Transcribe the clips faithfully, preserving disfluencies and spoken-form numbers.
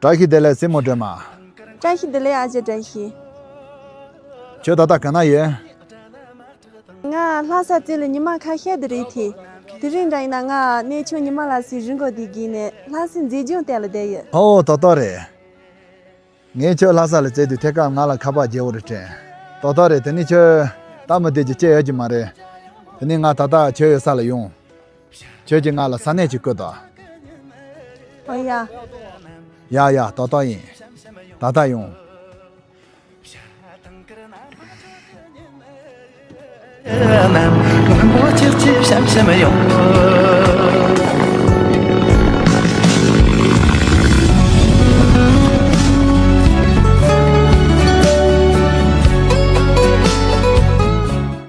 བཀྲ་ཤིས་བདེ་ལེགས་སྲས་མོ་སྒྲོལ་མ། བཀྲ་ཤིས་བདེ་ལེགས་ཨ་ཅག་བཀྲ་ཤིས། ཁྱོད་ད་ལྟ་ག་ན་ཡོད། ང་ལྷ་ས་བཙལ་ལ་ཉི་མ་ཁ་ཤས་དེ་རེད་དེ། དེ་རིང་འདྲ་ཡིན་ན་ང་གནས་མཆོག་ཉི་མ་ལྷ་སའི་རི་མགོ་དེ་བརྒལ་ནས་ལྷ་སའི་མཛེས་ལྗོངས་བལྟས་ལ་བསྡད་ཡོད། ཨོ་ཏོག་ཏོག་རེད། ངས་ཁྱོད་ལྷ་ས་ལ་བཙལ་དུས་ཐད་ཀར་ང་ལ་ཁ་པར་བརྒྱབ་པ་རེད་དྲན། ཏོག་ཏོག་རེད། དེ་ནས་ཁྱོད་སྟབས་མི་བདེ་རྒྱུ་ཅི་ཡོད་ཀྱི་མ་རེད། དེ་ནས་ང་ད་ལྟ་ཁྱོད་ཡོད་ས་ལ་ཡོང་། ཁྱོད་ཀྱིས་ང་ལ་ས་གནས་ཅིག་བསྐུར་དང་། ཨོ་ཡ། ཡ་ཡ་ཏོག་ཏོག་ཡིན། ད་ལྟ་ཡོང་།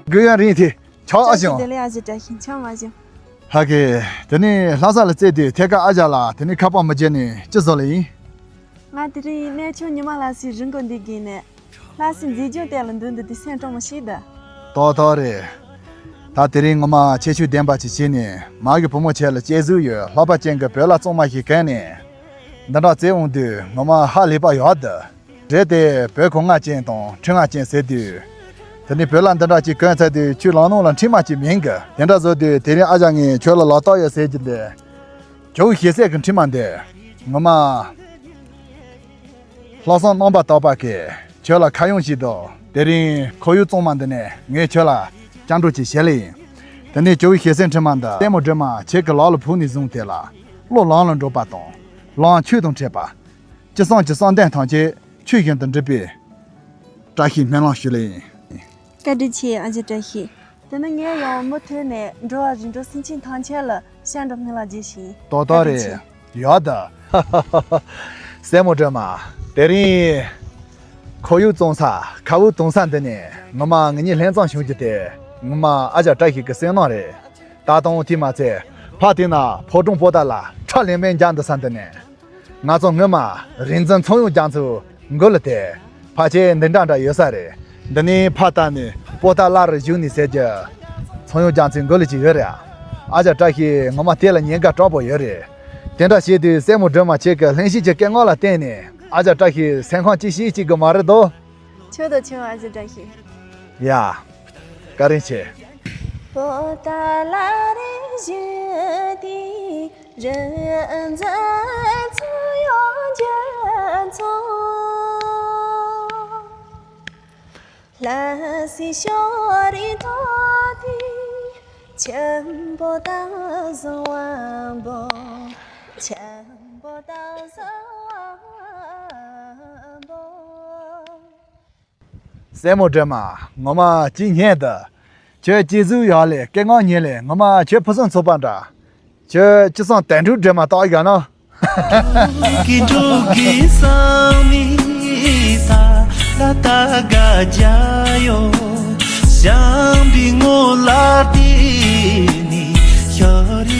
དགོས་ཡ་རིང་དེ་ཆོག་ཨ་ཞང་། བཀྲ་ཤིས་བདེ་ལེགས་ཨ་ཅག་བཀྲ་ཤིས། ཆོག་མ་ཞང་། ཧ་གེ། དེ་ནས་ལྷ་ས་ལ་བཙལ་དུས་ཐད་ཀར་ཨ་ཅག་ལ་དེ་ནས་ཁ་པར་མི་བརྒྱབ་ནས་ཅི་བཟོ་ལ་ཡིན། ང་དེ་རིང་གནས་མཆོག་ཉི་མ་ལྷ་སའི་རི་མགོ་འདི་བརྒལ་ནས་ལྷ་སའི་མཛེས་ལྗོངས་བལྟས་ལ་འདུག་འདི་དེ་སེམས་སྤྲོ་མོ་ཞིག་འདུག་ཏོག་ཏོག་རེད། ད་དེ་རིང་ངོ་མ་ཁྱད་ཆོས་ལྡན་པ་ཅིག་བྱས་ནས་མ་གི་བུ་མོ་ཁྱེད་ལ་སྐྱེས་གཟུགས་ཡོད་ལྷག་པ་ཅན་གྱི་བོད་ལྭ་གཙང་མ་ཞིག་གོན་ནས་འདི་འདྲ་བཙལ་འོང་དུས་ངོ་མ་ཧ་ལས་པ་ཡོད་འདུག་རེད་དེ་བོད་གོས་ལྔ་ཅན་དང་ཁྲི་ལྔ་ཅན་ཟེར་དུས། དེ་ནས་བོད་ལྭ་འདི་འདྲ་ཅིག་གོན་ཚར་དུས་ཁྱོད་ལག་ནང་ལ་འཕྲིན་མ་ཅིག་མིན་གི། དེ་འདྲ་བཟོ་དུས་དེ་རིང་ཨ་ཅག་ངས་ཁྱོད་ལ་ལག་རྟགས་ཡོད་ཟེར་གྱི་འདི། ཇོ་བོ་ཞེ་སའི་གི་འཕྲིན་མ་འདི། ངོ་མ། ལྷག་བསམ་རྣམ་པར་དག་པ་གིས་ཁྱོད་ལ་ཁ་གཡང་ཞིག་དང་དེ་རིང་ཁོར་ཡུག་གཙང་མ་འདི་ནས་ངས་ཁྱོད་ལ་སྐྱབས་འགྲོ་ཅིག་ཞུ་ལེ་ཡིན། དེ་ནས་ཇོ་བོ་ཞེ་སའི་འཕྲིན་མ་འདི་སྲས་མོ་སྒྲོལ་མ་ཁྱེད་ཀྱི་ལག་ལ་ཕུལ་ནས་བཟུང་སྟེ་ལ་བློ་ལམ་ལ་འགྲོ་པ་དང་། ལམ་ཆོས་དང་འཕྲད་པ། ཅི་བསམ་གྱི་བསམ་གཏན་ཐམས་ཅད་ཆོས་བཞིན་དུ་འགྲུབ་པའི་བཀྲ་ཤིས་སྨོན་ལམ་ཞུ་ལེ་ཡིན། བཀའ་དྲིན་ཆེ་ཨ་ཅག་བཀྲ་ཤིས། དེ་ནི་ངས་ཡང་མུ་མཐུད་ནས་འགྲོ་བ་རིགས་དྲུག་སེམས་ཅན་ཐམས་ཅད་ལ་སྐྱབས་འགྲོ་སྨོན་ལམ་རྒྱག་བཞིན། ཏོག་ཏོག་རེད། བཀའ་དྲིན་ཆེ། ཡོད་ད། སྲས་མོ་སྒྲོལ་མ། དེ་རིང་ཁོར་ཡུག་གཙང་ས་ཁ་བུབ་གཏོང་ས་འདི་ནས་ངོ་མ་ང་གཉིས་ལྷན་འཛོམས་བྱུང་རྒྱུ་དེ་ངོ་མ་ཨ་ཅག་བཀྲ་ཤིས་ཀྱི་བསོད་ནམས་རེད། ད་དུང་དེ་མ་ཚད་ཕ་དེ་ན་ཕོ་བྲང་པོ་ཏཱ་ལ་ཁྲ་ལིང་མིན་རྒྱག་འདུག་ས་འདི་ནས། ང་ཚོ་སྔོན་མ་རིག་འཛིན་ཚངས་དབྱངས་རྒྱ་མཚོའི་མགུལ་དེ་ཕལ་ཆེར་འདི་འདྲ་འདྲ་ཡོད་ས་རེད། འདི་ནས་ཕར་ལྟ་ནས་པོ་ཏཱ་ལ་རུ་བཞུགས་ནས་ཟེར་རྒྱུ་ཚངས་དབྱངས་རྒྱ་མཚོའི་མགུལ་ཅིག་ཡོད་རེད། ཨ་ཅག་བཀྲ་ཤིས་ངོ་མ་དེ་ལ་ཉེན་ཁ་དྲག་པོ་ཡོད་རེད། དེ་འདྲ་བྱས་དུས་སྲས་མོ་སྒྲོལ་མ་ཁྱེད་ཀྱི་བློན་ཆེན་གྱི་སྐད་ངག་ལ་བརྟེན་ནས་ཨ་ཅག་བཀྲ་ཤིས་སེམས་ཁམས་ཅི་ཞིག་ཅིག་གི་མ་རེད་དོ། ཆོག་དང་ཆོག་ཨ་ཅག་བཀྲ་ཤིས། ཡ། བཀའ་དྲིན་ཆེ། པོ་ཏཱ་ལ་རུ་བཞུགས་ཏེ། རིག་འཛིན་ཚངས་དབྱངས་རྒྱ་མཚོ། ལྷ་སའི་ཕྱོགས་རིས་ཐོག་ཏུ། ཆེན་པོ་དང་བཟང་བོ། ཆེན་པོ་དང་བཟང་བོ། སྲས་མོ་སྒྲོལ་མ། ངོ་མ་ཅི་སྙེད་དུ། ཁྱོད་སྐྱེ་གཟུགས་ཡག་ལས་སྐད་ངག་སྙན་ལས་ངོ་མ་ཁྱོད་ཕུན་སུམ་ཚོགས་པ་འདྲ། ཁྱོད་ཅི་བསམ་དོན་གྲུབ་སྒྲོལ་མ་རྟགས་ཡག་ན། འགྲོ་གི་འགྲོ་གི་བསམ་ནི་ད་ལ་ད་ག་རྒྱ་ཡོ། བྱམས་པའི་ངོ་ལ་བལྟས་ནས་ཤོར།